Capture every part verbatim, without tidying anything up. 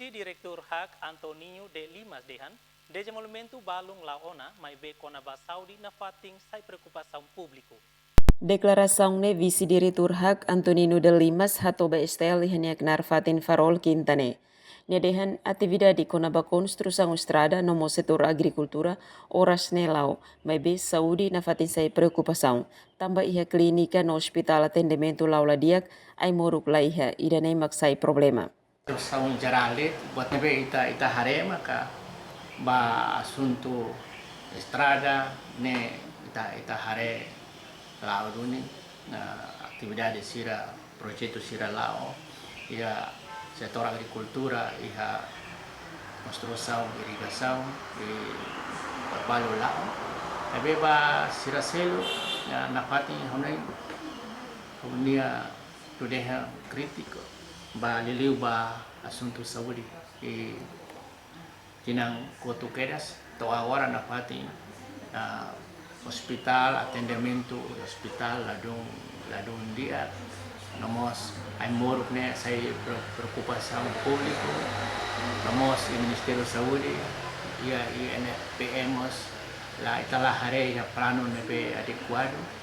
Vise-Diretór HAK Antoninho de Limas dehan, dezenvolvimentu balun la'o ona, maibé kona-ba saúde nafatin sai preokupasaun públiku. Deklarasaun ne'e Vise-Diretór HAK Antoninho de Limas hato'o ba S T L iha nia knaar fatin Farol, Kinta ne'e. Nia dehan atividade kona-ba konstrusaun estrada no mós setór agrikultura oras ne'e la'o, maibé saúde nafatin sai preokupasaun. Tanba iha klínika no ospitál atendimentu la'o la di'ak, ai-moruk la iha, ida-ne'e mak sai problema. Situasaun jerál de'it, buat ne'ebé ita, ita haree maka ba asuntu estrada ne'e ita, ita haree la'o duni, ah, atividade sira, projetu sira la'o, iha setór agrikultura, iha konstrusaun irrigasaun, i buat balu la'o. Maibé ba sira seluk, ya, nafatin ha'u-nia, ha'u-nia hanoin dehan krítiku ba liuliu ba asuntu saúde. I tinan kotuk kedas to'o agora nafatin, ah, ospitál, atendimentu ospitál ladún, ladún di'ak. No mós ai-moruk ne'e sai pre-, preokupasaun públiku. No mós iha Ministériu Saúde, iha I N F P M mós la, ita la haree iha planu ne'ebé adekuadu.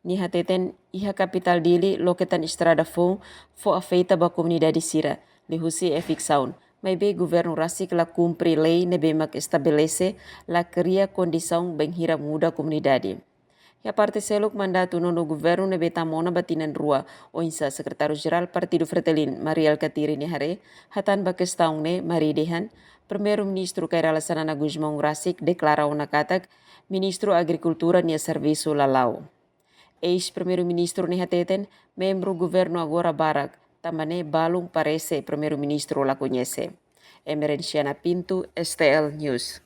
Nia hateten iha kapitál Dili loke tan estrada foun fó afeta ba komunidade sira, liuhusi eviksaun. Maibé governu rasik la kumpre lei ne'ebé mak estabelese, la kria kondisaun bainhira muda komunidade. Iha parte seluk, mandatu nonu governu ne'ebé tama ona ba tinan rua, oinsá Sekretáriu Jerál Partidu Fretilin, Mari Alkatiri nia haree, hatán ba kestaun ne'e, Mari dehan, Primeiru-Ministru Kay Rala Xanana Gusmão rasik deklara ona katak Ministru Agrikultura nia servisu la la'o. Eis-Primeiru-Ministru ne'e hateten, membru governu agora barak, tanba ne'e balun parese Primeiru-Ministru la koñese. Emerenciana Pinto, S T L News.